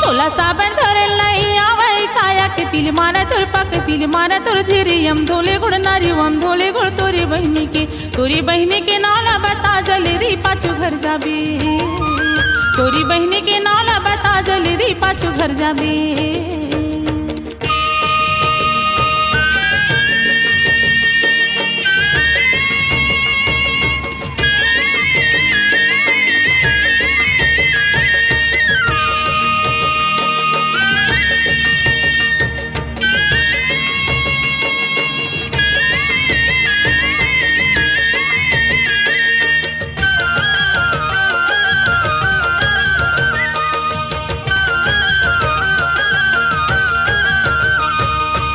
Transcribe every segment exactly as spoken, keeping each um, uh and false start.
तोला साबर धरे लई आवय, काया के तिल मारा तोर पक, तिल मारा तोर झिरियम धोले गुड़ नारियम धोले गुड़ तोरी बहिनी के, तोरी बहिनी के नाला बता जल्दी पाछू घर जाबे। तोरी बहिनी के नाला बता जल्दी पाछू घर जाबे।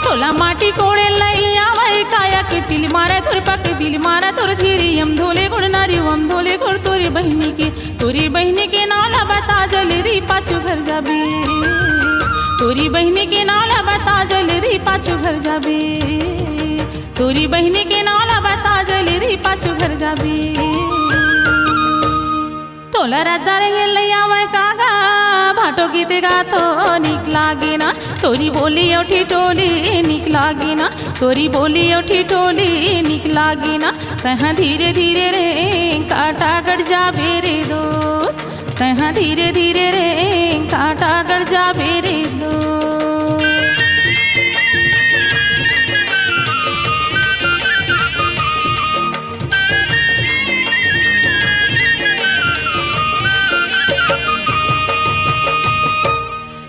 तोला माटी कोड़े लई आवय, काया के तिल मारा तोर पक, तिल मारा तोर झिरियम धोले गुड़ नारियम धोले गुड़ तोरी बहिनी के, तोरी बहिनी के नाला बता जल्दी पाछू घर जाबे। तोरी बहिनी के नाला बता जल्दी पाछू घर जाबे। तोरी बहिनी के नाला बता जल्दी पाछू घर जाबे। तोला रद्दा रेंगे लई आवय कागा, भाटो गीत गाथो निक लागे ना। तोरी बोली अउ ठिठोली निक लागे ना। तोरी बोली अउ ठिठोली निक लागे ना। तैं हा धीरे धीरे रे कांटा गड़ जाबे रे दोस्त। तैं हा धीरे धीरे रे कांटा गड़ जाबे रे दोस्त।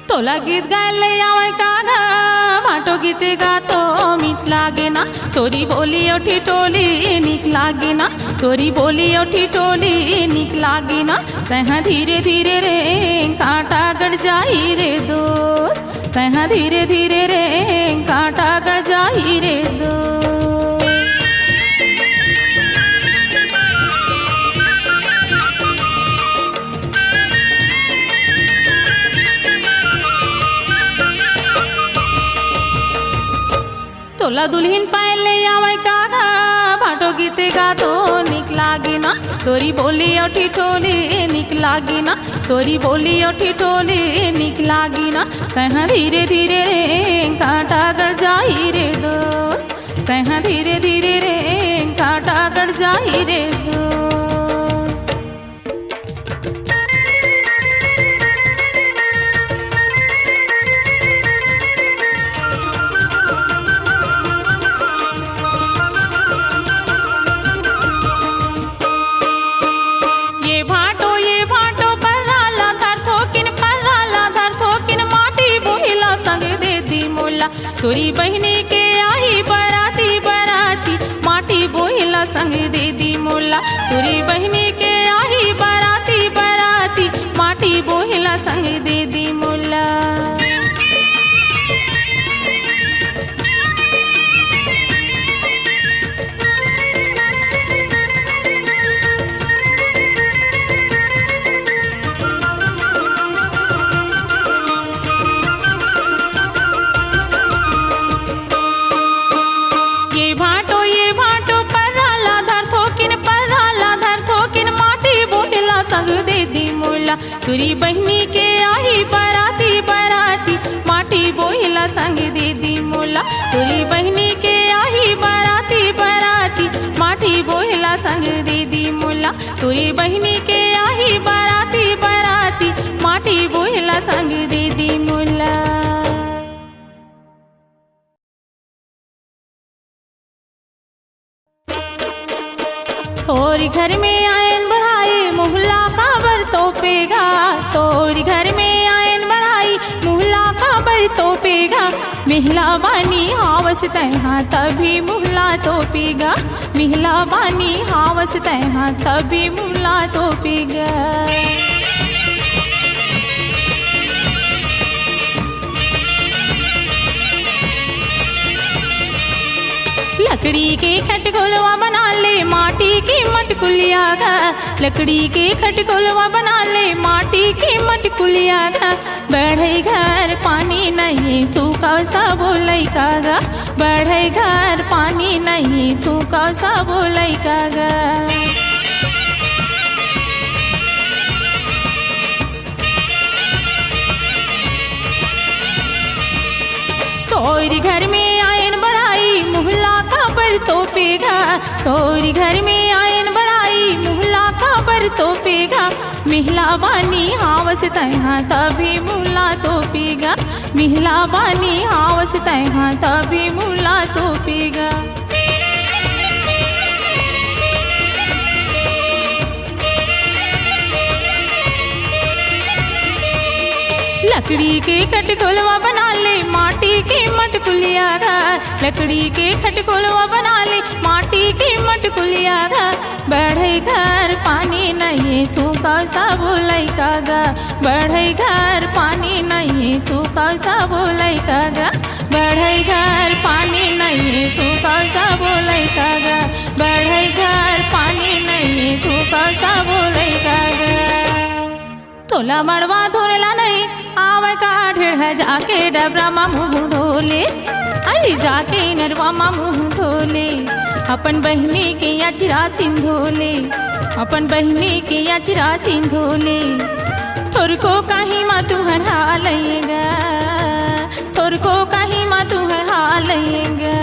तोला गीत गाए ले आवय कागा, भाटो गीत गाथो मीठ लागे ना। तोरी बोली अउ ठिठोली निक लागे ना। तोरी बोली अउ ठिठोली निक लागे ना। तैं हा धीरे धीरे रे कांटा गड़ जाही रे दोस्त। तैं हा धीरे धीरे रे कांटा गड़ जाही रे दोस्त। तोला दुल्हिन पाए ले आवय कागा, भाटो गीत गाथो निक लागे ना। तोरी बोली अउ ठिठोली निक लागे ना। तोरी बोली अउ ठिठोली निक लागे ना। तैं हा धीरे धीरे रे कांटा गड़ जाही रे दोस्त। तैं हा धीरे धीरे रे कांटा गड़ जाही रे दोस्त। ये भाटो, ये भाटो, पर्रा ला धरथों किन, पर्रा ला धरथों किन, माटी बोही ला संग दे दी मोला। तोरी बहिनी के आही बराती, बराती, माटी बोही ला संग दे दी मोला। तोरी बहिनी के आही बराती, बराती, माटी बोही ला संग दे दी मोला। ये भाटो, ये भाटो, पर्रा ला धरथों किन, पर्रा ला धरथों किन, माटी बोही ला संग दे दी मोला। तोरी बहिनी के आही बराती, बराती, माटी बोही ला संग दे दी मोला। तोरी बहिनी के आही बराती, बराती, माटी बोही ला संग दे दी मोला। तोरी बहिनी के आही बराती, बराती, माटी बोही ला संग दे दी मोला। तोरी घर में आएन बढ़ई, मुहला काबर तोपेगा? तोरी घर में आएन बढ़ई, मुहला काबर तोपेगा? मिहला बानी हावस तैहा तभी मुहला तो पीगा। मिहला बानी हावस तैहा तभी मुहला तो पीगा। लकड़ी के खटगोलवा बना ले माटी की मटकुलिया गा। लकड़ी के खटगोलवा बना ले माटी की मटकुलिया गा। बढ़ई घर पानी नहीं तू कौसा बोलई का गा। बढ़ई घर पानी नहीं तू कौसा बोलई का गा। तोरी घर में आयन बड़ाई मुहला काबर तो पीगा। तोरी घर में आयन बड़ाई मुहला काबर तो पीगा। मिहला बानी हावस तैहा तभी मुहला तो पीगा। मिहला बानी हावस तैहा तभी मुहला तो पीगा। लकड़ी के खटगोलवा बना ले माटी के मटकुलिया गा। लकड़ी के खटगोलवा बना ले माटी के मटकुलिया गा। बढ़ई घर पानी नहीं तू कौसा बोलई का गा। बढ़ई घर पानी नहीं तू कौसा बोलई का गा। बढ़ई घर पानी नहीं तू कौसा बोलई का गा। बढ़ई घर पानी नहीं तू कौसा बोलई का गा। तोला मड़वा धोरेला नहीं आवय का ढेढ़ा जाके डबरा मा मुंह धोले। अरे जाके नरवा मा मुंह धोले। अपन बहिनी के अचरा सिंधोले। अपन बहिनी के अचरा सिंधोले। थोरको कहीं मा तुहर हालैगा। थोरको कहीं मा तुहर हालैगा।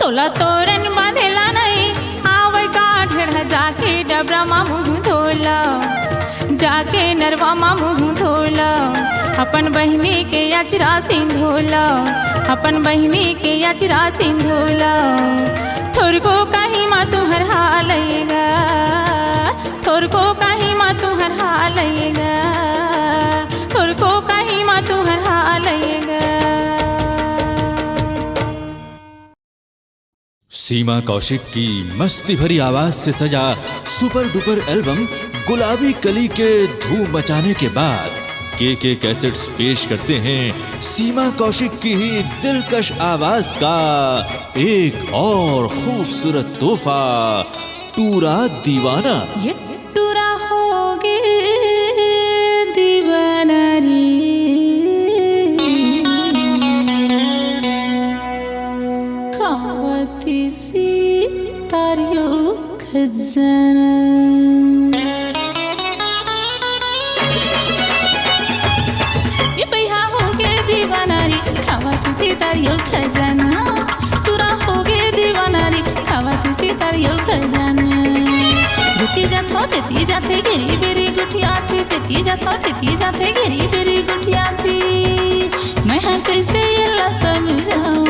तोला तोरन बांधेला नहीं आवय का ढेढ़ा जाके डबरा मा मुंह धोला। जाके नरवा मा मुंह धोला। अपन बहिनी के अचरा सिंधोला। अपन बहिनी के अचरा सिंधोला। थोरको कहीं मा तुहर हालैगा। थोरको कहीं मा तुहर हालैगा। थोरको कहीं मा तुहर हालैगा। सीमा कौशिक की मस्ती भरी आवाज से सजा सुपर डुपर एल्बम गुलाबी कली के धूम मचाने के बाद केके कैसेट्स पेश करते हैं सीमा कौशिक की ही दिलकश आवाज का एक और खूबसूरत तोहफा, टूरा दीवाना। ये टूरा होगे दीवाना रे, खावत सी तारियो खजाना। ये बइहा होगे दीवाना रे, खावत सी तारियो खजाना। टूरा होगे दीवाना रे, खावत सी तारियो खजाना। जेती जाथो तेती जाथे, घेरी बेरी गुठियाथे। जेती जाथो तेती जाथे, घेरी बेरी गुठियाथे। मैं हा कइसे येला समझाऊं?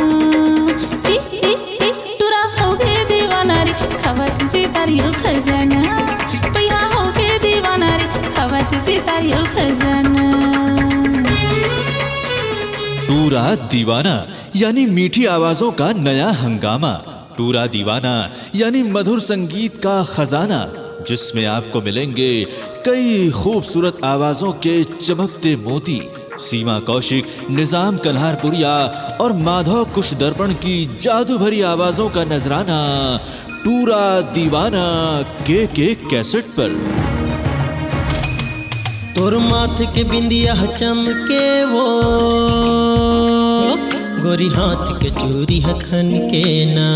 टी, टी, टी, टूरा होगे दीवाना रे, खावत सी तारियो खजाना। बइहा होगे दीवाना रे, खावत सी तारियो खजाना। टूरा दीवाना, यानी मीठी आवाजों का नया हंगामा। टूरा दीवाना, यानी मधुर संगीत का खजाना, जिसमें आपको मिलेंगे कई खूबसूरत आवाजों के चमकते मोती। सीमा कौशिक, निजाम कल्हारपुरिया और माधव कुशदर्पण की जादू भरी आवाजों का नजराना। टूरा दीवाना केके कैसेट पर। तोर माथ के बिंदिया ह चमके वो, गोरी हाथ के चूरी ह खनके ना।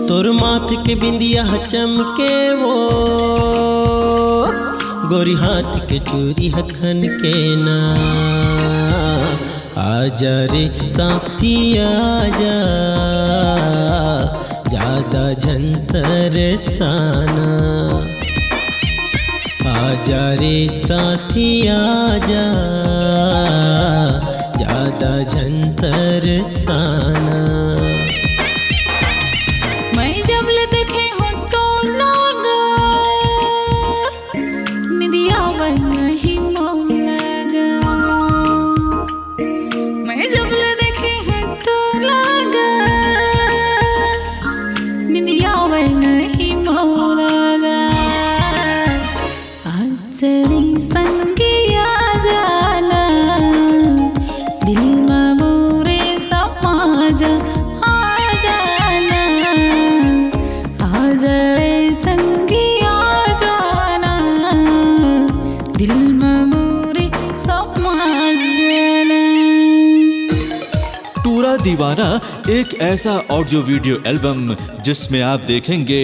तोर माथ के बिंदिया ह चमके वो, गोरी हाथ के चूरी ह खनके ना। आजा रे साथी आजा, जादा झन तरसाना। आजा रे साथी आजा, आधा झन तरसाना। मैं जब ले देखे हों तो लागा, निंदिया आवय नहीं मोला गा। मैं जब ले देखे हों तो लागा, निंदिया आवय नहीं मोला गा। आज रे संगिया जाना, दिल मा मोरे समा जा, आ जाना। आज रे संगिया जाना, दिल मा मोरे समा जाना। टूरा दीवाना एक ऐसा ऑडियो वीडियो एल्बम, जिसमें आप देखेंगे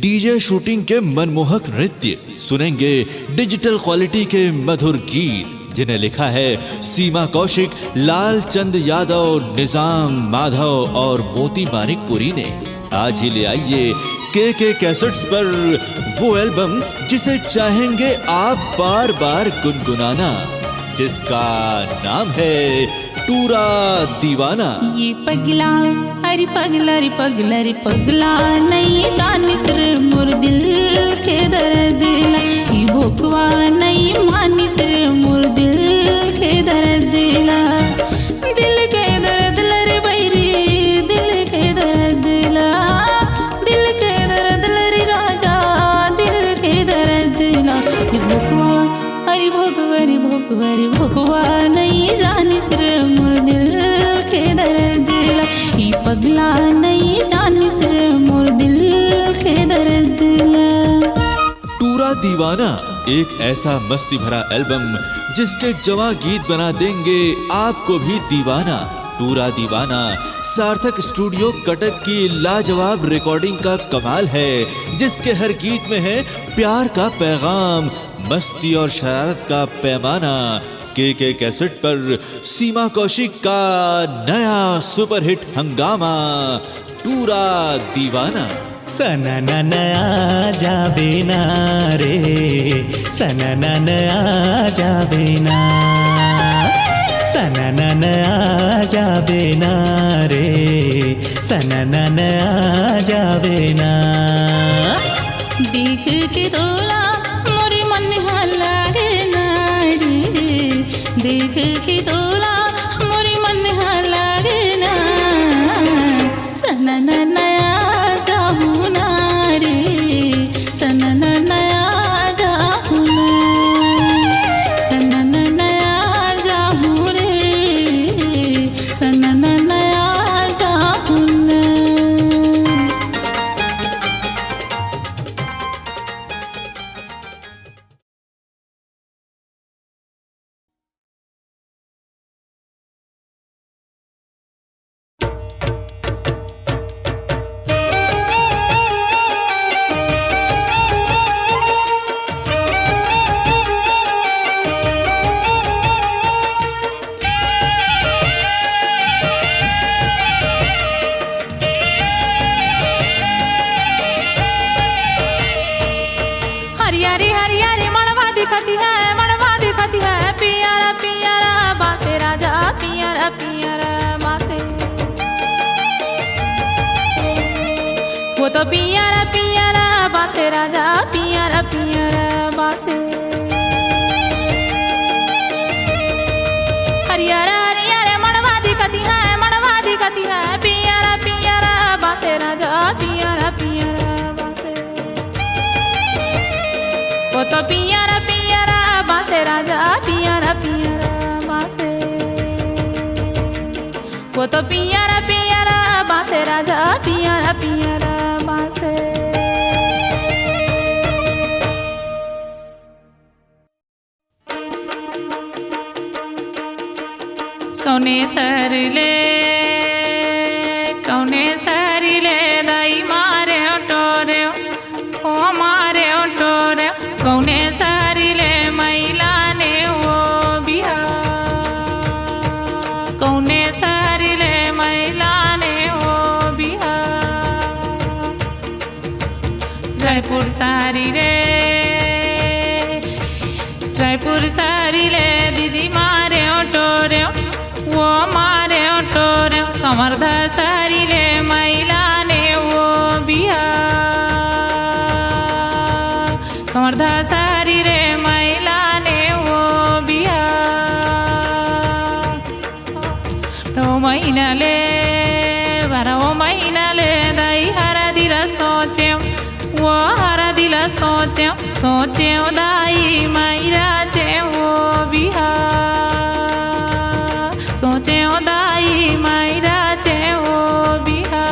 डीजे शूटिंग के मनमोहक नृत्य, सुनेंगे डिजिटल क्वालिटी के मधुर गीत, जिन्हें लिखा है सीमा कौशिक, लालचंद यादव, निजाम माधव और मोती मानिकपुरी ने। आज ही ले आइए के के कैसेट्स पर वो एल्बम, जिसे चाहेंगे आप बार बार गुनगुनाना, जिसका नाम है टूरा दीवाना। ये पगला, अरे पगला, रे पगला, रे पगला, नहीं जानिस रे मोर दिल के दर्द ला। ये भोकवा नहीं मानिस रे मोर दिल के दर्द ला। दिल के दर्द ला रे बैरी, दिल के दर्द ला। दिल के दर्द ला रे राजा, दिल के दर्द ला। ये भोकवा, अरे भोकवा, रे भोकवा, रे भोकवा, नहीं जानिस रे मोर दिल के दर्द ला। ई पगला नहीं जानिस रे मोर दिल के दर्द ला। टूरा दीवाना एक ऐसा मस्ती भरा एल्बम, जिसके जवां गीत बना देंगे आपको भी दीवाना। टूरा दीवाना सार्थक स्टूडियो कटक की लाजवाब रिकॉर्डिंग का कमाल है, जिसके हर गीत में है प्यार का पैगाम, मस्ती और शरारत का पैमाना। के के कैसेट पर सीमा कौशिक का नया सुपरहिट हंगामा, टूरा दीवाना। सननन आ जाबे ना रे, सननन आ जाबे ना, सननन आ जाबे ना रे, सननन आ जाबे ना। देख के तोला मोर मन ह लागे ना रे, देख के तोला मोर मन ह लागे ना। सननन आ जाहू ना रे, सननन आ जाहू ना, सननन आ जाहू रे, सननन आ जाहू ना। हरियारी हरियारी मनवा दिखती है, मनवा दिखती है, पियारा पियारा बासे राजा, पियारा पियारा बासे। वो तो पियारा पियारा बासे राजा, पियारा पियारा बासे। हरियारा हरियारा मनवा दिखती है, मनवा दिखती है, पियारा पियारा बासे राजा, पियारा पियारा बासे। वो तो पियारा पियारा बासे राजा, पियारा पियारा बासे। वो तो पियारा पियारा बासे राजा, पियारा पियारा बासे। कौने सर ले, कौने सर ले दाई मारे टोरे, ओ मारे टोरे, कौने सर ले मैला ने ओ बिहा, कौने सर ले मैला ने ओ बिहा। रायपुर सारी रे, रायपुर सारी ले दीदी मारे टोरे, वो मारे टोरे कमर धसहरी ले मैलाने वो बिहा। कमर धसहरी ले मैलाने वो बिहा। नौ महीना ले, बारह महीना ले दाई हरदी ला सोचे, वो हरदी ला सोचे, सोचे ओ दाई मैरा चे वो बिहा। सोचे ओ दाई मैरा चे वो बिहा।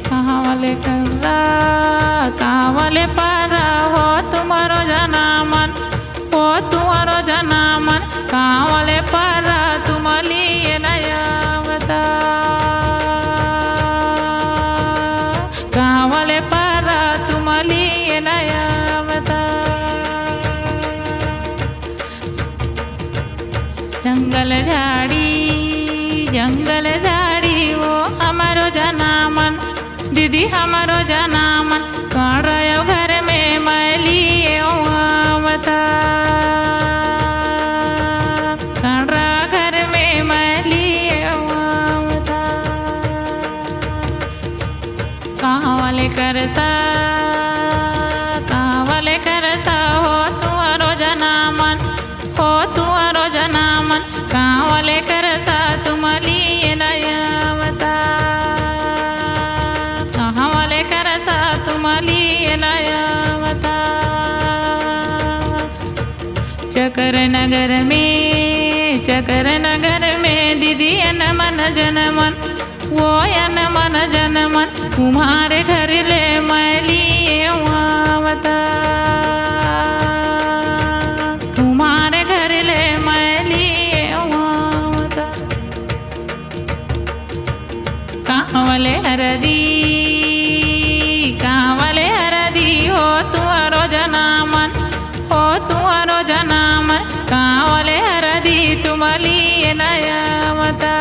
कहाँ वाले कर्रा, कहाँ वाले पारा हो तुम्हारो जनामन, हो तुम्हारो जनामन, कहाँ वाले पारा तुम्हारी ये नया बता। कहाँ वाले पारा तुम्हारी ये नया बता। जंगल झाड़ी, जंगल झाड़ी, वो हमारो जनामन, दीदी हमारो जनामन, कौन रहो घर में मैली ये आवता। कौन रहो घर में मैली ये आवता। कहाँ वाले करसा, कहाँ वाले करसा हो तुम्हारो जनामन, हो तुम्हारो जनामन, कहाँ वाले करसा तुम्हारी ये नया बता। कहाँ वाले करसा तुम्हारी ये नया बता। चकर नगर में, चकर नगर में दीदी अन मन जनमन, वो अन मन जनमन, तुम्हारे घर ले मैली ये आवता। तुम्हारे घर ले मैली ये आवता। कहाँ वाले हरदी, कहाँ वाले हरदी हो तुम्हारो जनामन, हो तुम्हारो जनामन, कहाँ वाले हरदी तुम्हारी ये नया बता।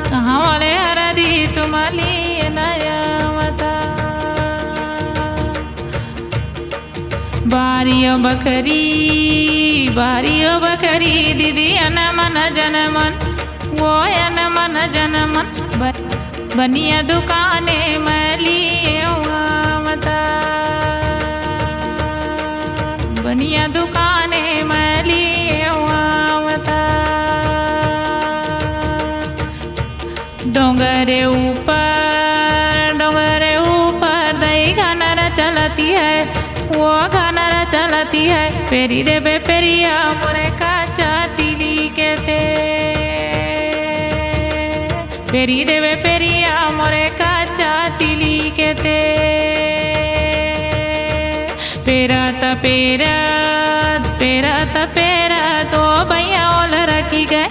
कहाँ वाले हरदी तुम्हारी ये नया बता। बारियो बकरी, बारियो बकरी, दीदी अन मन जनमन, वो अन मन जनमन, ब-, बनिया दुकाने मैली ये आवता। बनिया दुकाने मैली ये आवता। डोंगरे ऊपर, डोंगरे ऊपर दई घनर चलती है, वो घनर चलती है। पेरी देबे पेरिया मोरे काचा तिली के ते, पेरी देबे पेरिया मोरे काचा तिली के ते। पेरत पेरत, पेरत पेरत, ओ भैया ओल रखी गए,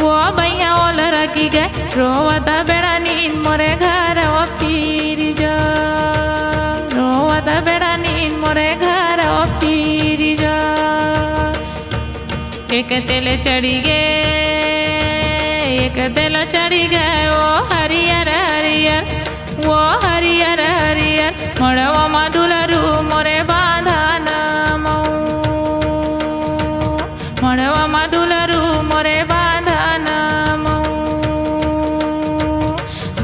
ओ भैया ओल रखी गए। रोवत बेड़ा नीन मोरे घर ओ पीरी जा, रोवत बेड़ा नीन मोरे घर ओ पीरी जा। एक तेल चढ़ी गे, एक तेल चढ़ी गे, ओ हरियर हरियर, ओ हरियर हरियर। मड़वा मा दुलरू मोरे बांधन मऊ, मड़वा मा दुलरू मोरे बांधन मऊ।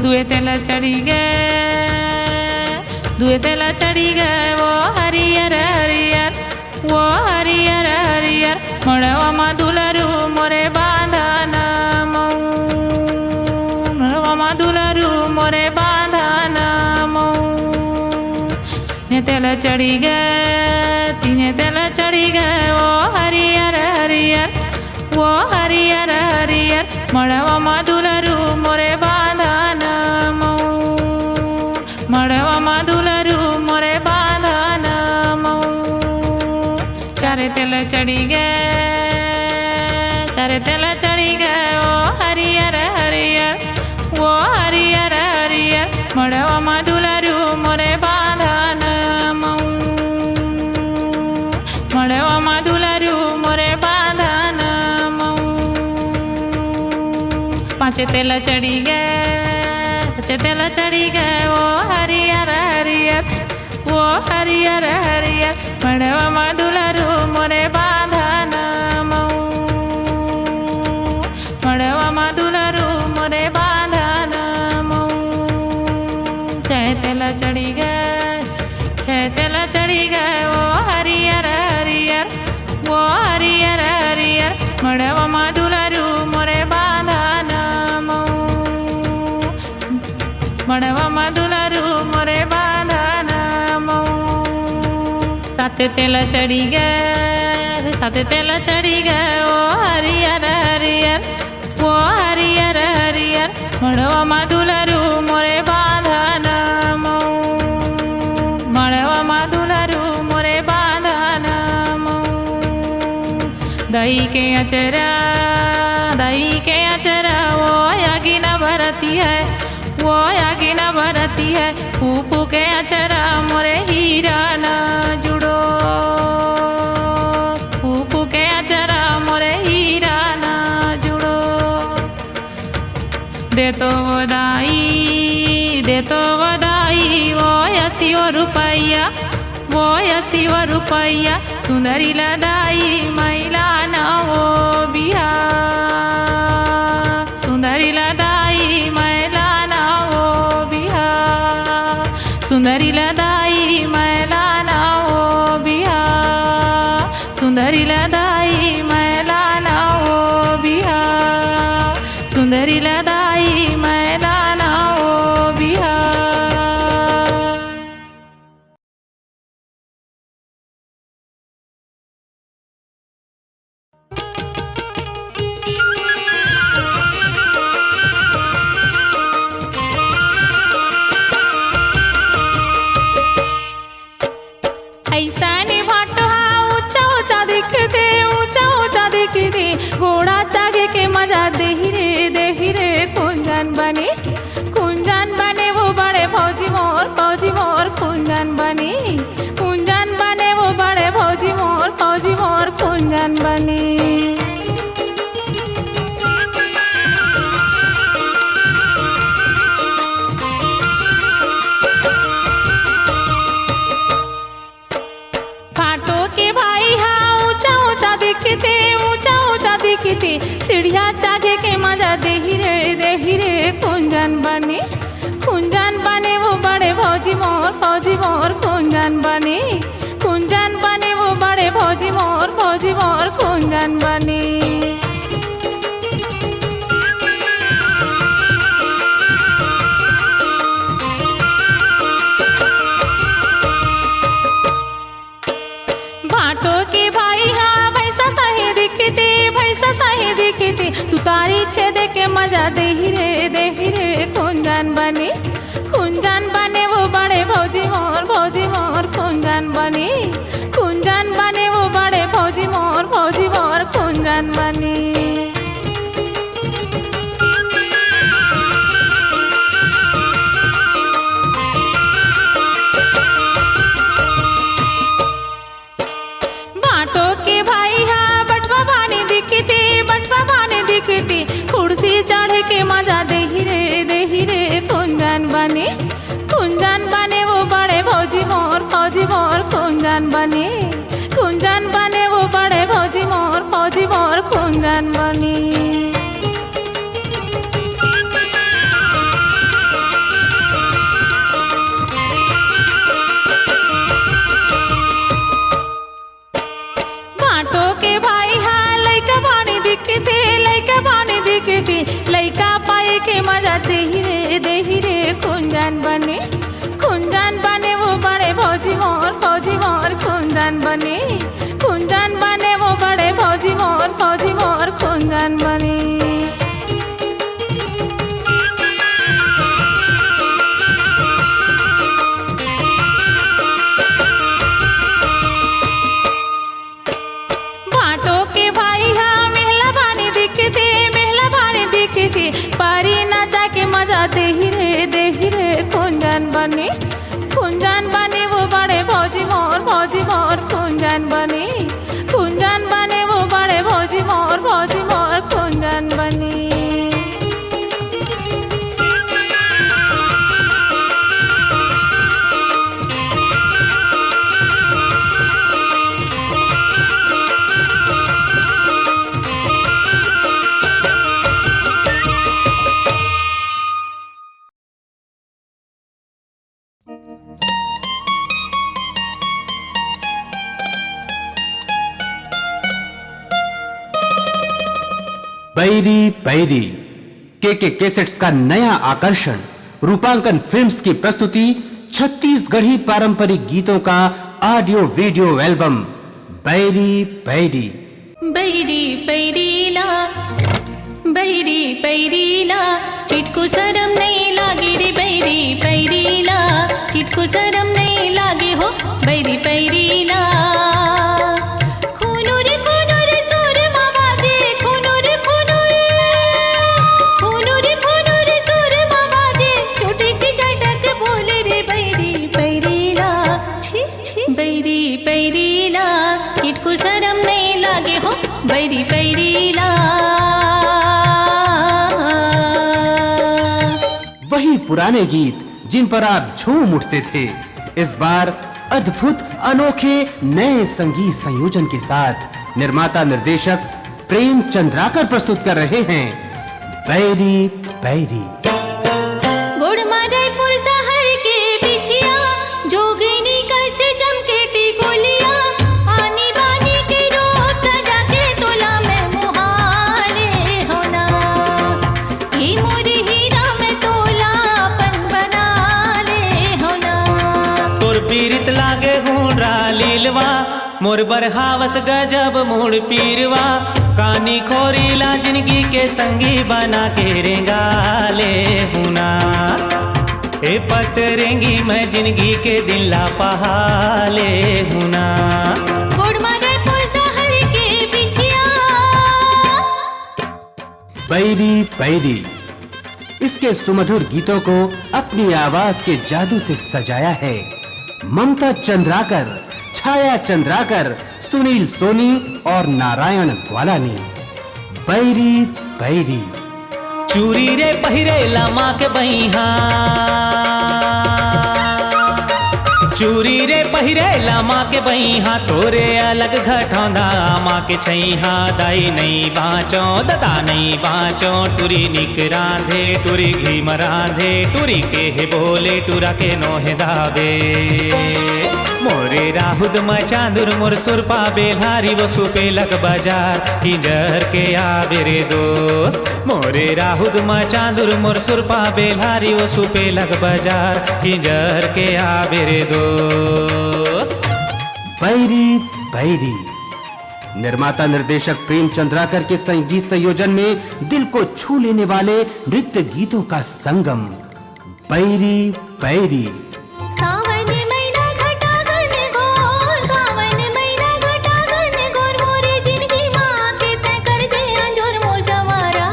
दुए तेल चढ़ी गे, दुए तेल चढ़ी गे, ओ हरियर हरियर, ओ हरियर हरियर। मड़वा मा दुलरू मोरे बांधन मऊ, मड़वा मा दुलरू मोरे बांधन मऊ। तीने तेल चढ़ी गे, तीने तेल चढ़ी गे, ओ हरियर हरियर, ओ हरियर हरियर। मड़वा मा दुलरू मोरे बांधन मऊ, मड़वा मा दुलरू मोरे बांधन मऊ। चारे तेल चढ़ी गे, चारे तेल चढ़ी गे, ओ हरियर हरियर, ओ हरियर हरियर। मड़वा मा दुलरू मोरे बांधन मऊ, मड़वा मा दुलरू मोरे बांधन मऊ। पाँचे तेल चढ़ी गे, पाँचे तेल चढ़ी गे, ओ हरियर हरियर, ओ हरियर हरियर मड़वा मा दुलरू मोरे बांधन मऊ, मड़वा मा दुलरू मोरे बांधन मऊ। चैत ल चढ़ी गे, चैत ल चढ़ी गे ओ हरियर हरियर, ओ हरियर हरियर मड़वा मा दुलरू मोरे बांधन मऊ, मड़वा मा दुलरू मोरे बांधन मऊ। सात तेला चढ़ी गे, सात तेला चढ़ी गे ओ हरियर हरियर, ओ हरियर हरियर मड़वा मा दुलरू मोरे बांधन मऊ, मड़वा मा दुलरू मोरे बांधन मऊ। दई के अचरा, दई के अचरा ओ आगी न भरती है, ओ आगी न भरती है। फूफू के अचरा मोरे हीरा न जुड़ो, फूफू के अचरा मोरे हीरा न जुड़ो। देतो वो दाई, देतो वो दाई ओ अस्सी वो रुपैया, ओ अस्सी वो रुपैया। सुंदरी ला दाई मैला ना ओ बिहा, सुंदरी ला दाई मैला ना ओ बिहा, सुंदरी ला दाई मैला ना ओ बिहा, सुंदरी ला दाई मैला ना ओ बिहा, सुंदरी ला दाई मैला ना ओ बिहा। अइसने भांटो हा ऊंचा ऊंचा दिखथे, ऊंचा ऊंचा दिखथे। घोड़ा चाघे के मजा देही रे, देही रे कुंजन बने, कुंजन बने वो बड़े भौजी मोर, भौजी मोर कुंजन बने, कुंजन बने वो बड़े भौजी मोर, भौजी मोर कुंजन बने। भांटो के भाई हा ऊंचा ऊंचा दिखथे, ऊंचा ऊंचा दिखथे। सीढ़िया चाघे के मजा देही रे, देही रे कुंजन बने, कुंजन बने वो बड़े भौजी मोर, भौजी मोर कुंजन बने, कुंजन बने वो बड़े भौजी मोर, भौजी मोर कुंजन बने। भांटो के भाई हा भैंसा सही दिखथे, भैंसा सही दिखथे। तुतारी छेदे के मजा देही रे, देही रे कुंजन बने, कुंजन बने वो बड़े भौजी मोर, भौजी मोर कुंजन बने, कुंजन बने वो बड़े भौजी मोर, भौजी मोर कुंजन बने। भांटो के भाई हा बटवा बाने दिखथे, बटवा बाने दिखथे। कुर्सी चढ़े के मजा देही रे, देही रे कुंजन बने, कुंजन बने वो बड़े भौजी मोर, भौजी मोर कुंजन बने, कुंजन बने वो बड़े भौजी मोर, भौजी मोर कुंजन बने। भांटो के भाई हा लइका बाने दिखथे, लइका बाने दिखथे। लइका पाए के मजा देही रे, देही रे कुंजन बने, कुंजन बने वो बड़े भौजी मोर, भौजी मोर कुंजन बने, कुंजन बने वो बड़े भौजी मोर, भौजी मोर कुंजन बने। भांटो के भाई हा मेहला बाने दिखथे, मेहला बाने दिखथे। पारी नाचा के मजा देही रे, देही रे कुंजन बने, कुंजन बने वो बड़े भौजी मोर, भौजी मोर कुंजन बने, कुंजन बने वो बड़े भौजी मोर, भौजी मोर कुंजन बने। पैरी पैरी, केके कैसेट्स का नया आकर्षण, रूपांकन फिल्म्स की प्रस्तुति, छत्तीसगढ़ी पारंपरिक गीतों का ऑडियो वीडियो एल्बम बैरी पैरी। बैरी पैरी ला, बैरी पैरी ला, चिटकू सरम नहीं लागे रे। बैरी पैरी ला, चिटकू सरम नहीं लागे हो। बैरी पैरी ला, खुनुर खुनुर सुर मा बाजे, खुनुर खुनुर, खुनुर खुनुर सुर मा बाजे, चुटक चटक बोले रे। बैरी पैरी ला, छी छी, बैरी पैरी ला, चिटकू सरम नहीं लागे हो। बैरी पैरी ला। वही पुराने गीत जिन पर आप झूम उठते थे, इस बार अद्भुत, अनोखे, नए संगीत संयोजन के साथ निर्माता निर्देशक प्रेम चंद्राकर प्रस्तुत कर रहे हैं बैरी पैरी। गोड़ मा रायपुर शहर के बिछिया, जोगिनी कैसे जम के टिकोलिया, आनी बानी के रूप सजा के तोला मैं मोहाले होना। ही मोरी हीरा मैं तोला अपन बना ले होना। तोर पीरित लागे हुंडरा लीलवा, मोर बरहावस गजब मुड़ पीरवा। कानी खोरी ला जिंदगी के संगी बना के रेंगा ले हुना। ए पतरेंगी मैं जिंदगी के दिन ला पहा ले हुना। गोड़ मा रायपुर शहर के बिछिया। पैरी पैरी, इसके सुमधुर गीतों को अपनी आवाज के जादू से सजाया है ममता चंद्राकर, छाया चंद्राकर, सुनील सोनी और नारायण ग्वाला ने। पैरी पैरी। चूरी रे पहिरे ला माँ के बइहा, चूरी रे पहिरे ला माँ के बइहा, तोरे अलग घटौंदा माँ के छैहा। दाई नहीं बाँचो, ददा नहीं बाँचो, टुरी निक रांधे, टुरी घी म रांधे, टुरी के हे बोले, टुरा के नोहे दाबे। मोरे राहुद म चांदुर मोर सुरपा बेल्हारी, वो सुपेलक बाजार किंजर के आबे रे दोस्त। मोरे राहुद म चांदुर मोर सुरपा बेल्हारी, वो सुपेलक बाजार किंजर के आबे रे दोस्त। पैरी पैरी, निर्माता निर्देशक प्रेम चंद्राकर के संगीत संयोजन में दिल को छू लेने वाले नृत्य गीतों का संगम। पैरी पैरी। सावन महीना घटा घन घोर, सावन महीना घटा घन घोर, मोरे जिंदगी माँ के तय कर दे अंजोर। मोर जवारा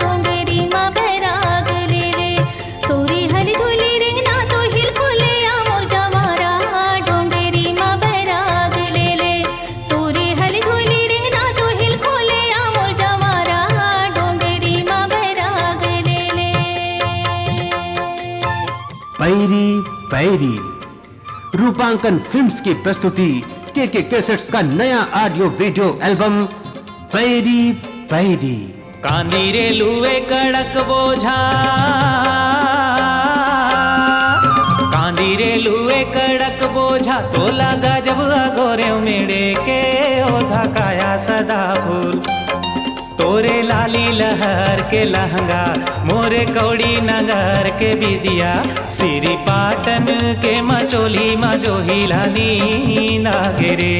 डोंगरी माँ बैराग ले ले, तोरी हल झोली रिंगना तो हिल खोले आ। मोर जवारा डोंगरी माँ बैराग ले ले, तोरी हल झोली रिंगना तो हिल खोले आ। मोर जवारा डोंगरी माँ बैराग ले ले। पैरी पैरी, रूपांकन फिल्म्स की प्रस्तुति, केके कैसेट्स का नया ऑडियो वीडियो एल्बम पैरी पैरी। कांदी रे लुए कड़क बोझा, कांदी रे लुए कड़क बोझा, तोला गजब अगोरे मेड़े के ओधा काया सदा फूल। तोरे लाली लहर के लहंगा, मोरे कौड़ी नगर के बिदिया, सिरी पाटन के मचोली म जोहिला नींद आगे रे,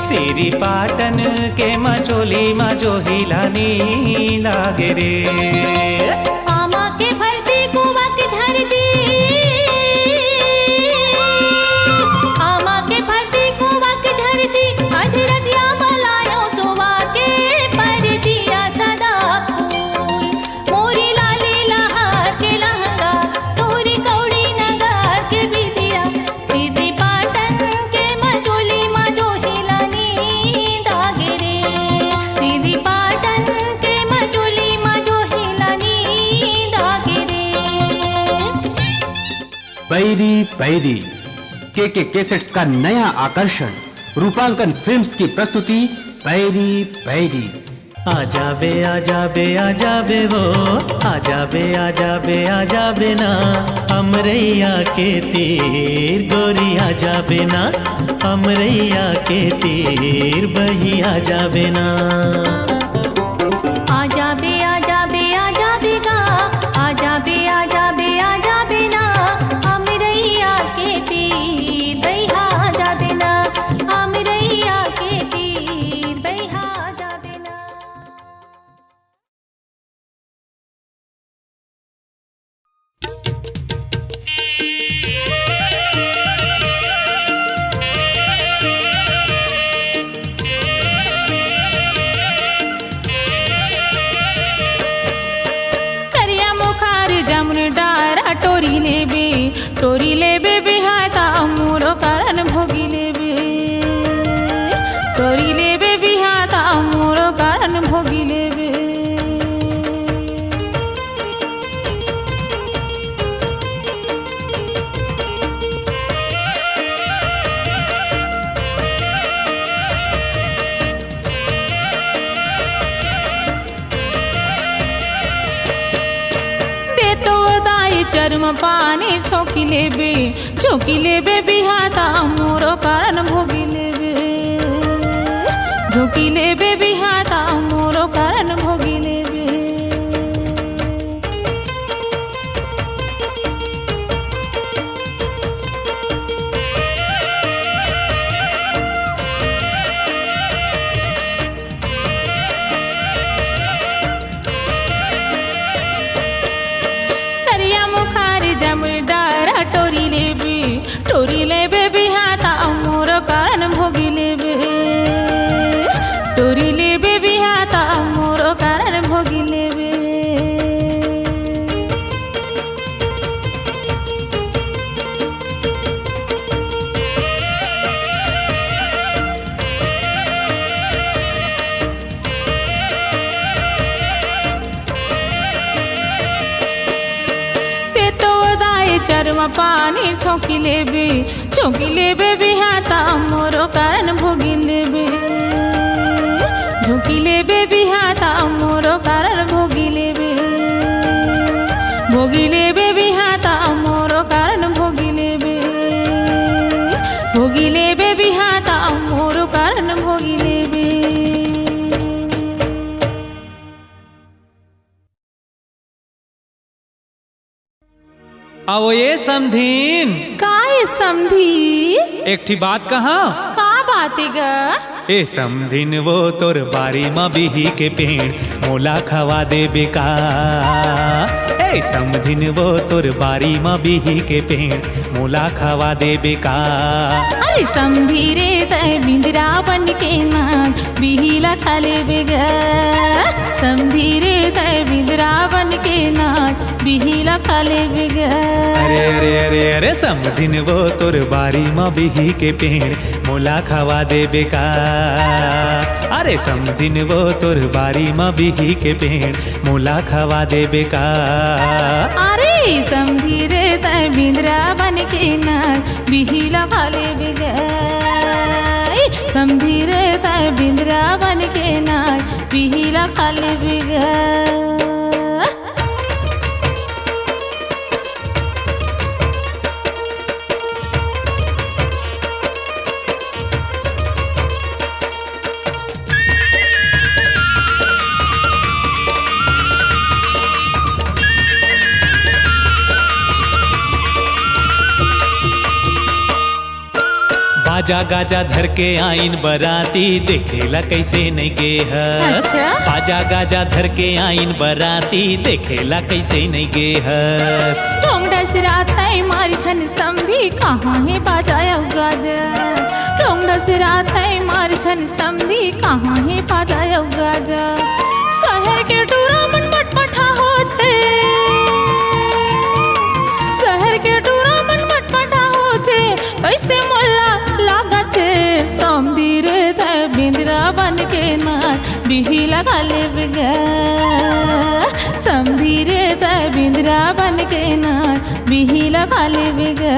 सिरी पाटन के मचोली म जोहिला नींद आगे रे। आमा के फरती कुवा के झरती, आमा के फरती कुवा के झरती, अधरतिया बलायो सुवा के परतिया सदा फूल। मोरी लाली लहा के लहंगा, तोरी कौड़ी नगर के बिदिया, सिरी पाटन के मचोली म जोहिला नींद आगे रे, सिरी पाटन के मचोली म जोहिला नींद आगे रे। पैरी पैरी, केके कैसेट्स का नया आकर्षण, रूपांकन फिल्म्स की प्रस्तुति पैरी पैरी। आ जाबे, आ जाबे, आ जाबे वो, आ जाबे, आ जाबे, आ जाबे ना, अमरैया के तीर गोरी आ जाबे ना, अमरैया के तीर बही आ जाबे ना। आ जाबे, टोरी लेबे बिहाता मोरो कारन भोगी लेबे। टोरी लेबे बिहाता मोरो कारन भोगी लेबे। दे तो दाई चरम पानी छोंकी लेबे, छोंकी लेबे बिहाता मोरो कारन भोगी लेबे। छोंकी लेबे बिहाता मोरो कारन भोगी लेबे। करिया मुखारी जमुन डारा टोरी लेबे, टोरी लेबे बिहाता मोरो कारन भोगी लेबे। टोरी लेबे बिहाता मोरो कारन भोगी लेबे। ते तो दाई चरम पानी छोंकी लेबे, छोंकी लेबे बिहाता मोरो कारन भोगी लेबे। छोंकी लेबे बिहाता मोरो कारन भोगी लेबे। भोगी लेबे बिहाता मोरो कारन भोगी लेबे। भोगी लेबे बिहाता मोरो कारन भोगी लेबे। आवो ये समधिन। का ए समधी? एक ठी बात कहा। का बात ए गा? ए समधिन वो तोर बारी म बिही के पेड़ मोला खवा देबे का? ए समधिन वो तोर बारी म बिही के पेड़ मोला खवा देबे का? अरे समधी रे तै बिंदरा बन के नाच बिही ला खा लेबे गा। समधी रे तै बिंदरा बन के नाच बिही ला खा लेबे गा। अरे, अरे, अरे, अरे, समधिन वो तोर बारी म बिही के पेड़ मोला खवा देबे का? अरे, समधिन वो तोर बारी म बिही के पेड़ मोला खवा देबे का? अरे, समधी रे तै बिंदरा बन के नाच बिही ला खा लेबे गा। ए, समधी रे तै बिंदरा बन के नाच बिही ला खा लेबे गा। बाजा गाजा धर के आइन बराती, देखेला कइसे नइ गे हस। अच्छा। बाजा गाजा धर के आइन बराती, देखेला कइसे नइ गे हस। ढोंग डसरात तै मार झन समधी, कहाँ हे बाजा अउ गाजा? ढोंग डसरात तै मार झन समधी, कहाँ हे बाजा अउ गाजा? सहर के टूरा मन मटमटा होथे, सहर के टूरा मन मटमटा होथे, तइसे मोला लागत हे, समधी रे तै बिंदरा बन के नाच बिही ला खा लेबे गा। समधी रे तै बिंदरा बन के नाच बिही ला खा लेबे गा।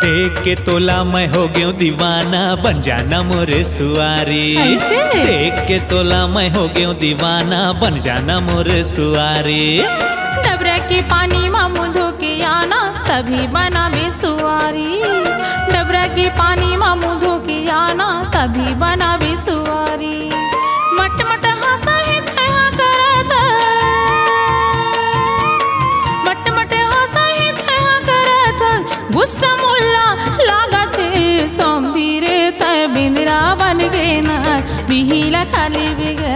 देख के तोला मैं हो गेंव दीवाना, बन जाना मोरे सुवारी। अइसे? देख के तोला मैं हो गेंव दीवाना, बन जाना मोरे सुवारी। डबरा के पानी मा मुंह धो के आना, तभी बनाबे सुवारी। डबरा के पानी मा मुंह धो के आना, तभी बनाबे सुवारी। मट मट हाँसा हे तैं हा करत, मट मट हाँसा हे तैं हा करत, गुस्सा मोला लागत हे, समधी रे तै बिंदरा बन के नाच बिही ला खा लेबे गा।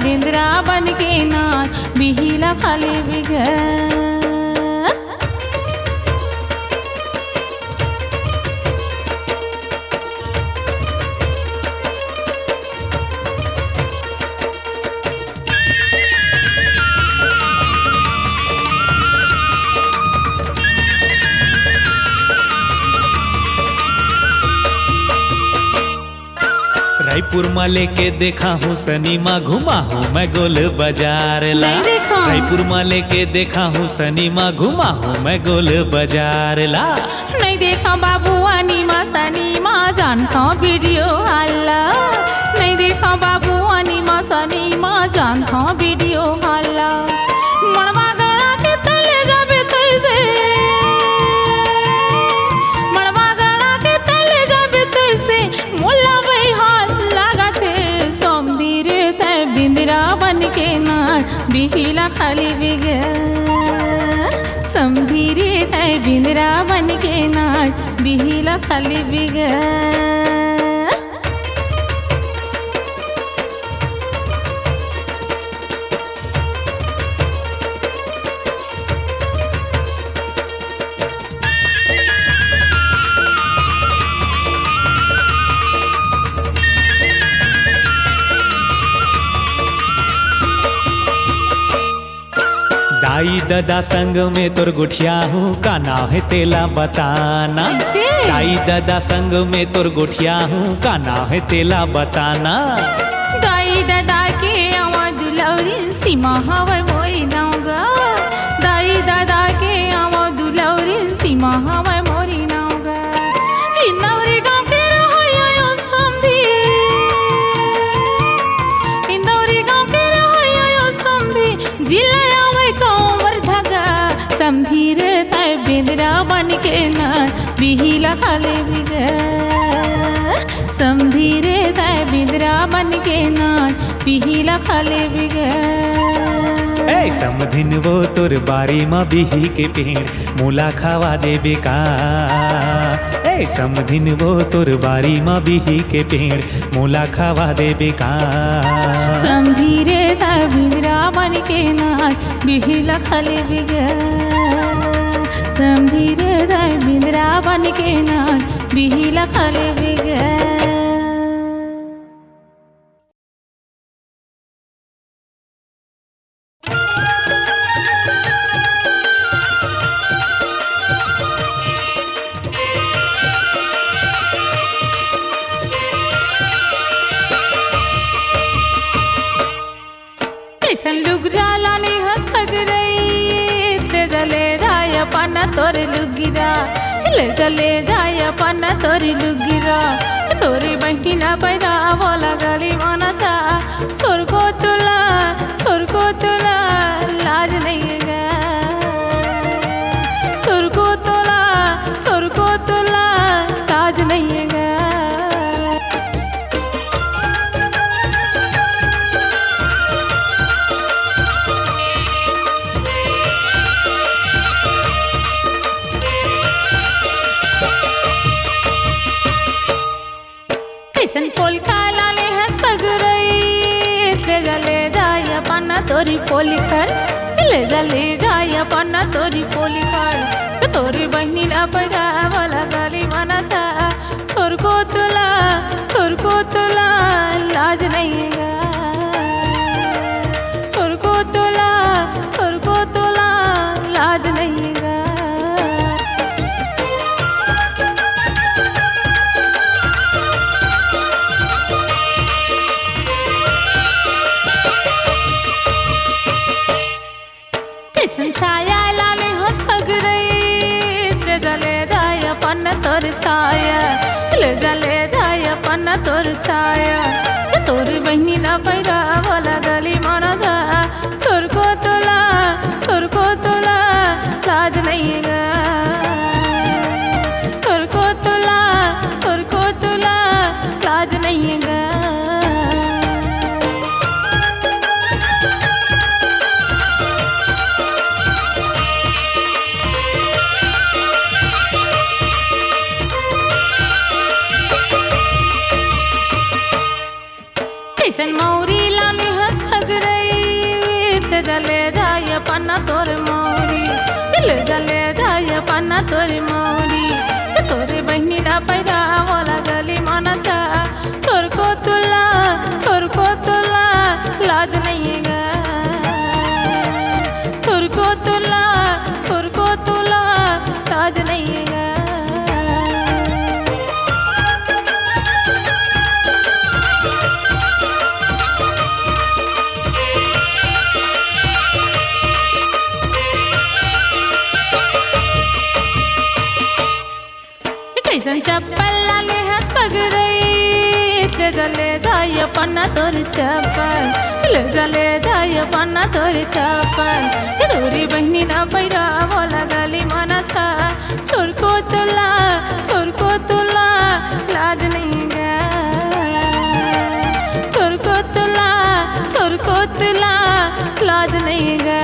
बिंदरा बन के नाच, बिही ला खाली बिगर। रायपुर मा लेके देखा हूँ सनी मा, घुमा हूँ मैं गोल बाजार ला। नहीं देखा। रायपुर मा लेके देखा हूँ सनी मा, घुमा हूँ मैं गोल बाजार ला। नहीं देखा बाबू आनी मा सनी मा, जानता वीडियो हाला। नहीं देखा बाबू आनी मा सनी मा, जानता वीडियो हाला। मड़वा गड़ा के तले जाबे तैसे, मड़वा गड़ा के तले जाबे तैसे, मोला बेहाल लागथे। समधी रे तै बिंदरा बन के नाच, बिही ला खाली बिगर। समधी रे तै बिंदरा बन के नाच, बिही ला खाली बिगर। दाई ददा संग में तोर गोठिया हूँ, का नाव हे तेला बताना। कैसे? दाई ददा संग में तोर गोठिया हूँ, का नाव हे तेला बताना। दाई ददा के आवा दुलौरी, सीमा हवय मोरी नौगा। दाई ददा के आवा दुलौरी, सीमा हवय मोरी नौगा। इंदौरी गाँव के रहय ओ समधी, इंदौरी गाँव के रहय ओ समधी, जिला आवे कांवर धगा। समधी रे तै बिंदरा बन के नाच, बिही ला खाली बिगर। समधी रे तै बिंदरा बन के नाच, बिही ला खाली बिगर। ए समधिन वो तोर बारी मा बिही के पेड़, मोला खावा देबे का? ए समधिन वो तोर बारी मा बिही के पेड़, मोला खावा देबे का? समधी रे तै बिंदरा बन के नाच, बिही ला खाली बिगर। समधी रे तै बिंदरा बन के नाच, बिही ला खाली बिगर। कइसन लुगरा लाने हस पगरई, ले जा, ले जाय अपन तोर लुगरा, ले जा, ले जाय अपन तोर लुगरा। तोरी बहिनी ला पैरा बोला गली मना चा, छोर को तोला, छोर को तोला लाज नइगा। छोर को तोला, छोर को तोला लाज नइगा। कइसन पोलखा लाने हस पगरई, ले जा, ले जाय अपन तोरी पोलखर, ले जा, ले जाय अपन तोरी पोलखर। तोरी बहिनी ला पैरा वाला गली मना चा, छोर को तोला, छोर को तोला लाज नइगा। छोर को तोला, छोर को तोला लाज नइगा। कइसन छाया लाने हस पगरई, ले जा, ले जाय अपन तोर छाया, ले जा, ले जाय अपन तोर छाया। तोर बहिनी ला पैरा वाला गली मना चा, छोर को तोला, छोर को तोला लाज नइगा। छोर को तोला, छोर को तोला लाज नइगा। कइसन मौरी लाने हस पग पैदा वाला गली माना चा। थोरको तुला, थोरको तुला लाज नहीं गा। थोरको तुला, थोरको तुला लाज नहीं गा। कइसन चप्पल ला ले हस पगरई, ले जा, ले जा ये पन्ना तोर चप्पल, ले जा, ले जा ये पन्ना तोर चप्पल। ये तोरी बहिनी ना पैरा वाला गली माना चा। थोरको तुला, थोरको तुला लाज नहीं गा। थोरको तुला, थोरको तुला लाज नहीं गा।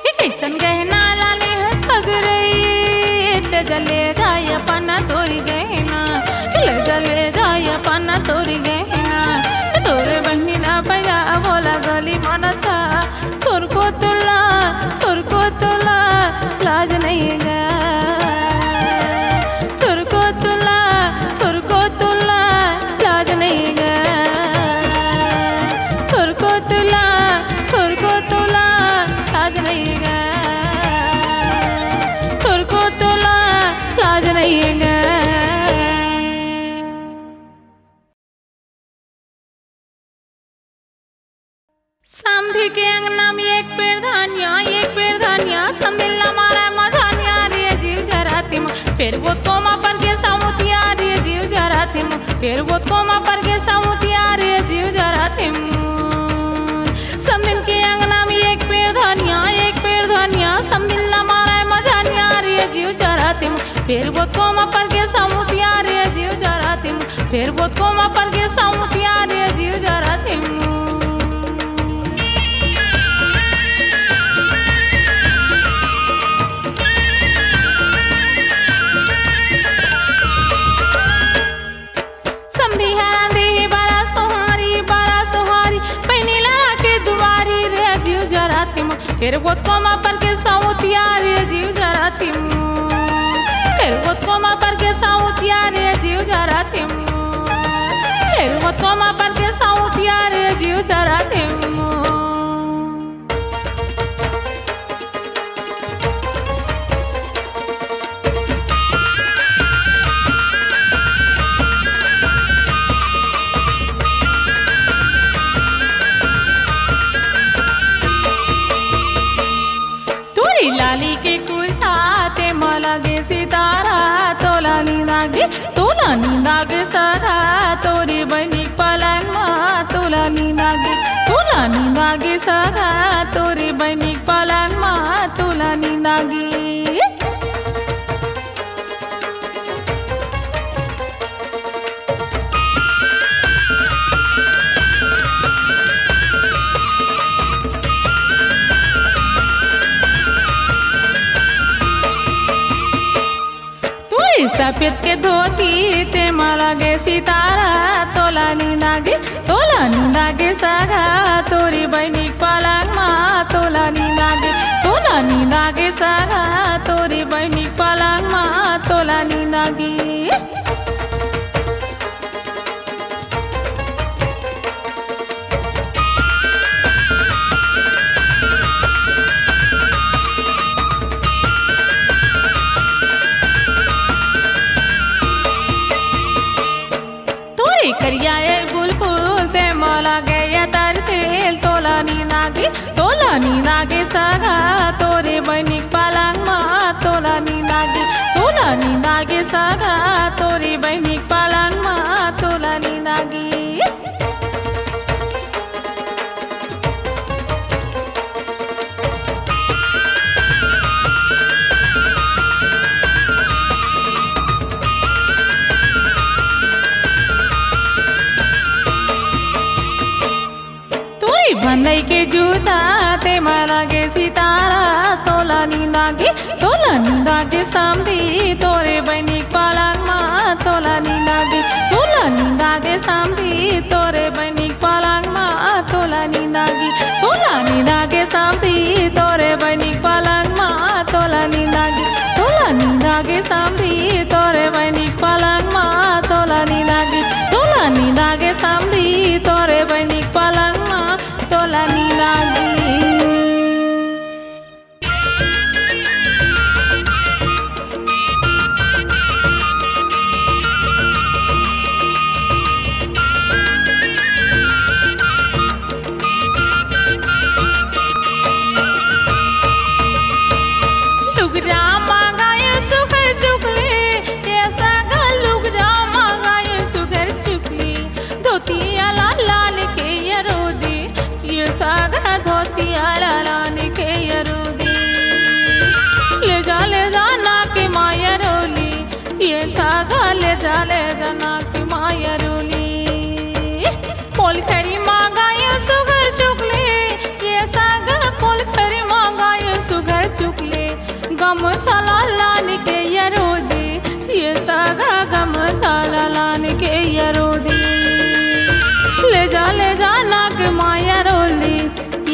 हे कइसन गहना ला ले हस पगरई, ले जा, ले जा ये पन्ना तोरी गहना, ले जा, ले जा ये पन्ना तोरी गहना। तोरे बहिनी ना पैदा वाला गली माना चा। थोरको तुला, थोरको तुला लाज नहीं गा। थोरको तुला, थोरको तुला लाज नहीं गा। थोरको तुला, थोरको तुला लाज नहीं गा। थोरको तुला लाज नहीं गा। समधी के अंगना में एक पेड़ धनिया, एक पेड़ धनिया, समधी ला मारा मझानिया रे जीव जरातिम। फेर वो तोमा पर के समुतिया रे जीव जरातिम। फेर वो तोमा पर के समुतिया रे जीव जरातिम। समधिन के अंगना में एक पेड़ धनिया, एक पेड़ धनिया, समधिन ला मारा मझानिया रे जीव जरातिम। फेर वो तोमा पर के समुतिया रे जीव जरातिम। फेर वो तोमा पर के समुतिया रे जीव जरातिम। समधी हरा दे बरा सोहारी, बरा सोहारी, बहिनी ला राखे दुवारी रे जीव जरातिम। फेर वो तोमा पर के सौतिया रे जीव जरातिम। फेर वो तोमा पर के सौतिया रे जीव जरातिम। फेर वो तोमा पर के सौतिया रे जीव जरातिम। तोरी लाली के कुर्ता ते मला गे सितारा, तोला नींदा गे, तोला नींदा गे सगा, तोरी बहिनी पलंग मा, तोला नींदा गे, तोला नींदा गे सगा, तोरी बहिनी पलंग मा, तोला नींदा गे। तोरी सफेद के धोती ते मला गे सितारा, तोला नींदा गे, तोला नींदा गे सगा, तोरी बहिनी पलंग मा, तोला नींदा गे, तोला नींदा गे सगा, तोरी बहिनी पलंग मा, तोला नींदा गे। तोरी करिया ए बुलबुल ते मला गे या तर तेल, तोला नींदा गे, तोला नींदा गे सगा, तोरी बहिनी पलंग मा, तोला नींदा गे, तोला नींदा गे सगा, तोरी बहिनी पलंग मा, तोला नींदा गे। तोरी भंदई के जूता ते मला गे सितारा, तोला नींदा गे, तोला नींदा गे समधी, तोरी बहिनी पलंग मा, समधी तोरे बहिनी के पलंग मा तोला नींद आगे, तोला नींद आगे समधी तोरे बहिनी के पलंग मा तोला नींद आगे। लुगरा मांगायो सुघर चुकली, ये सगा लुगरा मांगायो सुघर चुकली। धोतिया ला लान के ये रोदी, ये सगा धोतिया ला लान के ये रोदी। ले जा, ले जा नाक मा ये रोली, ये सगा ले जा, ले जा नाक मा ये रोली। पोलखरी मांगायो सुघर चुकली, ये सगा पोलखरी मांगायो सुघर चुकली। गमछा ला लान के ये रोदी, ये सगा गमछा ला लान के ये रोदी। ले जा, ले जा नाक मा ये रोली,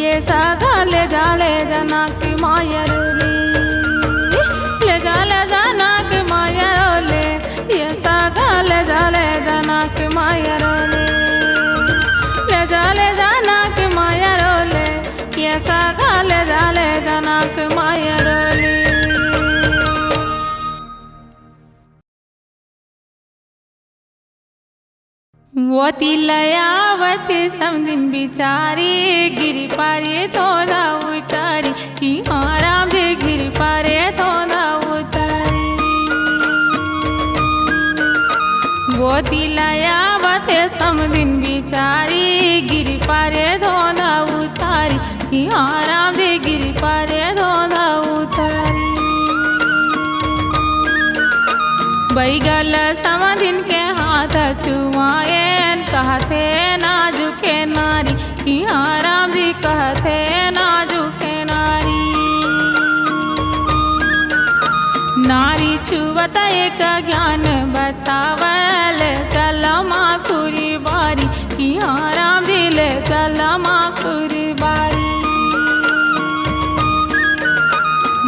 ये सगा ले जा, ले जा नाक मा ये रोली। ले जा, ले जा नाक मा ये रोली, ये सगा ले जा, ले जा नाक मा ये रोली। ले जा, ले जा नाक मा ये रोली, ये सगा ले जा, ले जा नाक मा ये रोली। वो तिलयावत समदिन बिचारी, गिरी पारे थोंदा उतारी, कि हाँ राम जी गिरी पारे थोंदा उतारी। वो तिलयावत समदिन बिचारी, गिरी पारे थोंदा उतारी, कि हाँ राम जी गिरी पारे थोंदा उतारी। बैगल समदिन के हाथ छुआएन, कहथे नाजुके नारी, कि हाँ राम जी कहथे नाजुके नारी। नारी छुवत एक ज्ञान बतावल, चल माखुरी बारी, कि हाँ राम जी ले चल माखुरी बारी।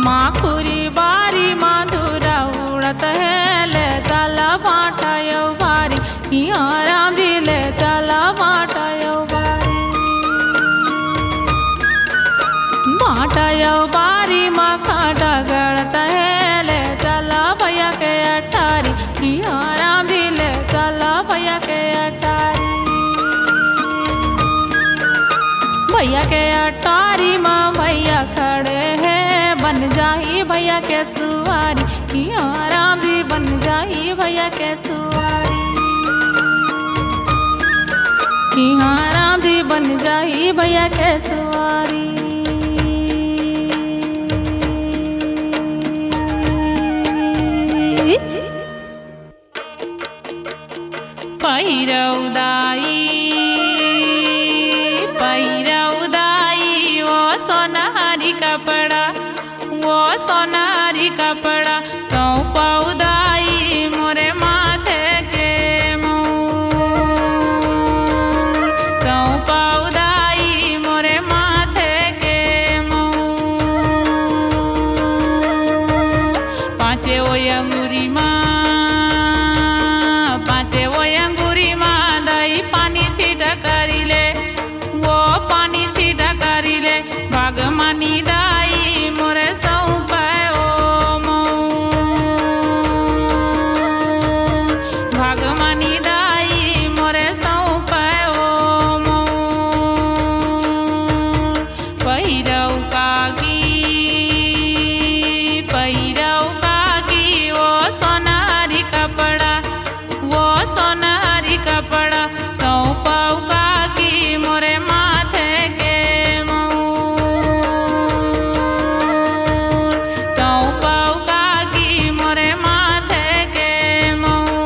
माखुरी बारी मा धुरा उड़त हे, ले चल भांटा यो बारी, कि हाँ राम जी ले चल भांटा यो बारी। भांटा यो बारी मा कांटा गड़त हे, ले चल भैया के अटारी, कि हाँ राम जी ले चल भैया के अटारी। भैया के अटारी मा भैया खड़े हे, बन जाही भैया के सुवारी, कि हाँ राम जी बन जाही भैया के सुवारी, कि हाँ राम जी बन जाही भैया के सुवारी। पहिरौ दाई, पहिरौ दाई, ओ सोनहरी कपड़ा, ओ सोनहरी कपड़ा, सौंपौ दाई मोरे माथे के मौर, सौंपौ दाई मोरे माथे के मौर। पाँचे ओ अंगुरी मा, पाँचे ओ अंगुरी मा दाई पानी छिटा करी ले, ओ पानी छिटा करी ले। भगमानी दाई मोरे सौंपे ओ मौर, भगमानी दाई मोरे सौंपे ओ मौर। पहिरौ काकी, पहिरौ काकी, ओ सोनहरी कपड़ा, ओ सोनहरी कपड़ा, सौंपौ काकी मोरे माथे के मौर, सौंपौ काकी मोरे माथे के मौर।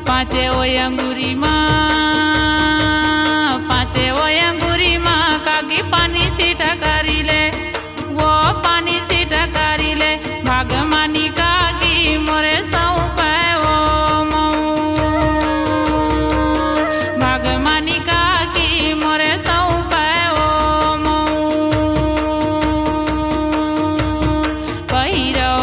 पाँचे ओ अंगुरी मा, पाँचे ओ अंगुरी मा काकी पानी छिटा करी ले, ओ पानी छिटा करी ले। भगमानी काकी मोरे सौंपे ओ मौर, भगमानी काकी मोरे सौंपे ओ मौर। पहिरौ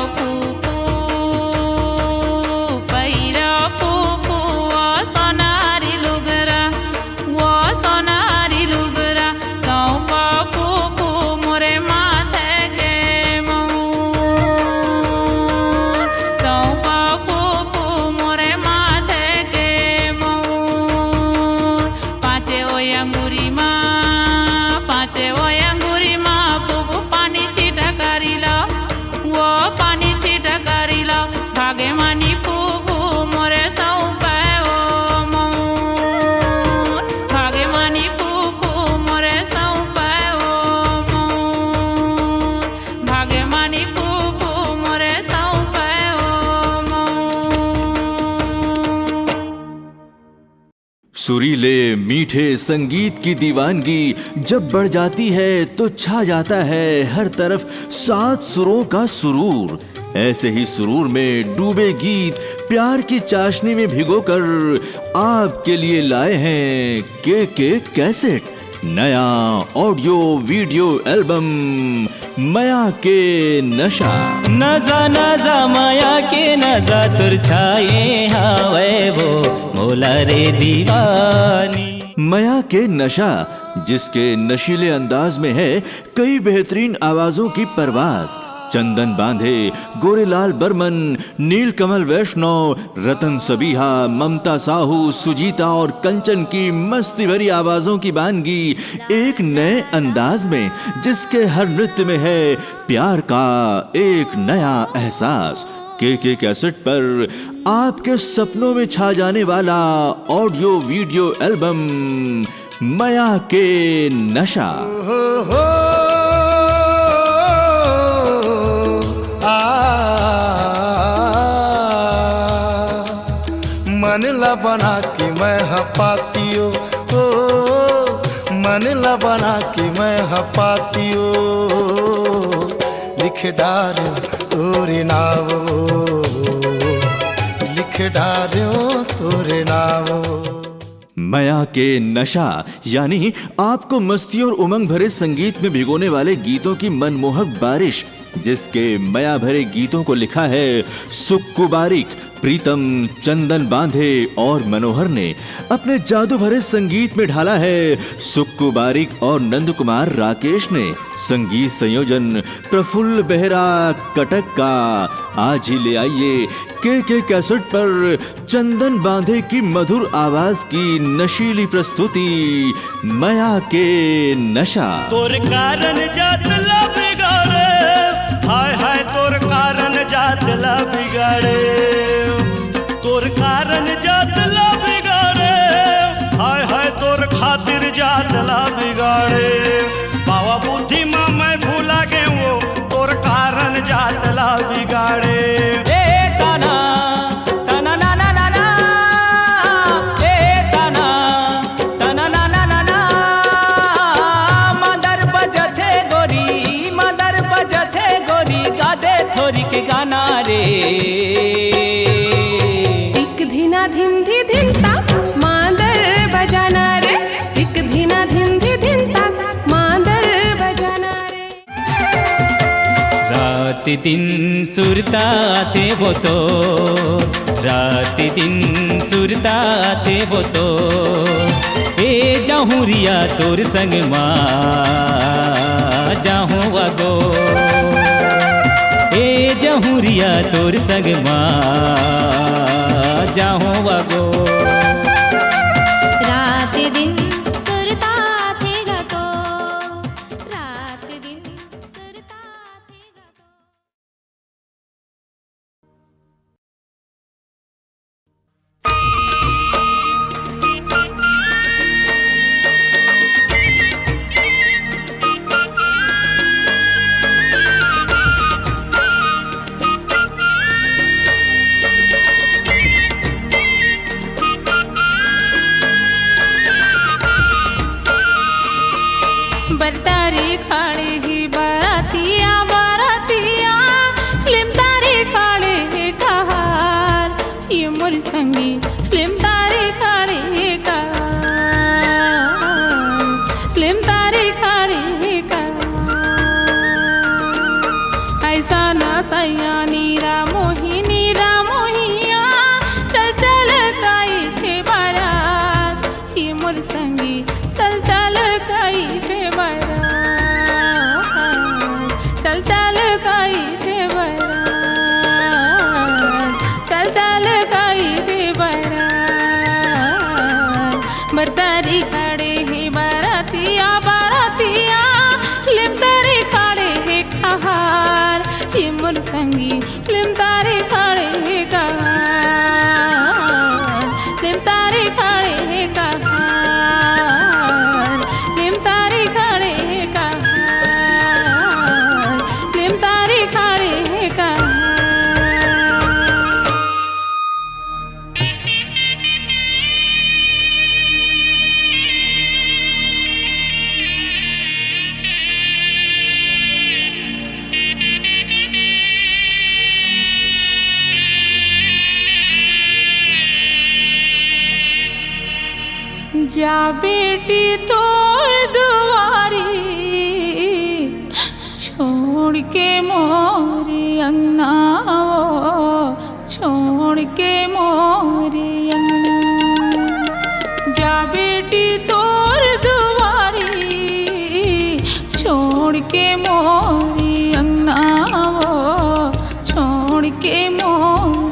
सुरीले मीठे संगीत की दीवानगी जब बढ़ जाती है तो छा जाता है हर तरफ सात सुरों का सुरूर। ऐसे ही सुरूर में डूबे गीत प्यार की चाशनी में भिगोकर आपके लिए लाए हैं के के कैसेट। नया ऑडियो वीडियो एल्बम मया के नशा। नजा नजा मया के नजा, तोर छाए हावय वो मोला रे दीवानी। मया के नशा, जिसके नशीले अंदाज में है कई बेहतरीन आवाजों की परवाज। चंदन बांधे, गोरेलाल बर्मन, नीलकमल वैष्णव, रतन सबीहा, ममता साहू, सुजीता और कंचन की मस्ती भरी आवाजों की बानगी एक नए अंदाज में, जिसके हर नृत्य में है प्यार का एक नया एहसास। के के कैसेट पर आपके सपनों में छा जाने वाला ऑडियो वीडियो एल्बम मया के नशा। हो, हो, आ, मन ला बना के मैं ह पातियो, ओ, मन ला बना के मैं ह पातियो, लिख डार तोरे नाव, लिख डार तोरे नाव। मया के नशा, यानी आपको मस्ती और उमंग भरे संगीत में भिगोने वाले गीतों की मनमोहक बारिश, जिसके मया भरे गीतों को लिखा है सुक्कू बारिक, प्रीतम, चंदन बांधे और मनोहर ने, अपने जादू भरे संगीत में ढाला है सुक्कू बारिक और नंद कुमार राकेश ने। संगीत संयोजन प्रफुल्ल बेहरा कटक का। आज ही ले आइए के के कैसेट पर चंदन बांधे की मधुर आवाज की नशीली प्रस्तुति मया के नशा। तोर कारण जात ला बिगाड़े, हाय हाय, तोर कारण जात ला बिगाड़े, तोर कारण जात ला बिगाड़े, हाय हाय, तोर खातिर जात ला बिगाड़े। बावा बुद्धि मा मैं भुला गे वो, तोर कारण जात ला बिगाड़े। ए तना, तना ना ना ना ना, ए तना, तना ना ना ना ना, मदर बजथे गोरी, मदर बजथे गोरी, गा दे थोरी के गाना रे। एक धिना धिन धी धिन ता, मांदर बजाना रे। एक धिना धिन धी धिन ता, मांदर बजाना रे। रात दिन सुरता आते वो तो, रात दिन सुरता आते वो तो, ए जाहूं रिया तोर संग मा, जाहूं वागो, ए जाहूं रिया तोर संग मा, जाहूं वागो। रात दिन सुरता थे गा तो, रात दिन सुरता थे गा तो। बरतारी खाड़े हे बरातिया, बरातिया, लिमतारी खाड़े हे कहार, ये मोर संगी लिमतारी खाड़े हे कहार, लिमतारी खाड़े हे कहार। ऐसा ना सैया नीरा मोही, नीरा मोहिया, चल चल काई थे बारात, ये मोर संगी चल चल काई थे बारात, चल चल काई थे बारात, चल चल काई थे बारात। बरतारी खाड़े हे बरातिया, बरातिया, लिमतारी खाड़े हे कहार, ये मोर संगी लिमतारी खाड़े हे कहार, लिमतारी खाड़े हे कहार, लिमतारी खाड़े हे कहार, लिमतारी खाड़े हे कहार। जा बेटी तोर दुआरी, छोड़ के मोर अंगना वो, छोड़ के मोर अंगना। जा बेटी तोर दुआरी, छोड़ के मोर अंगना वो, छोड़ के मोर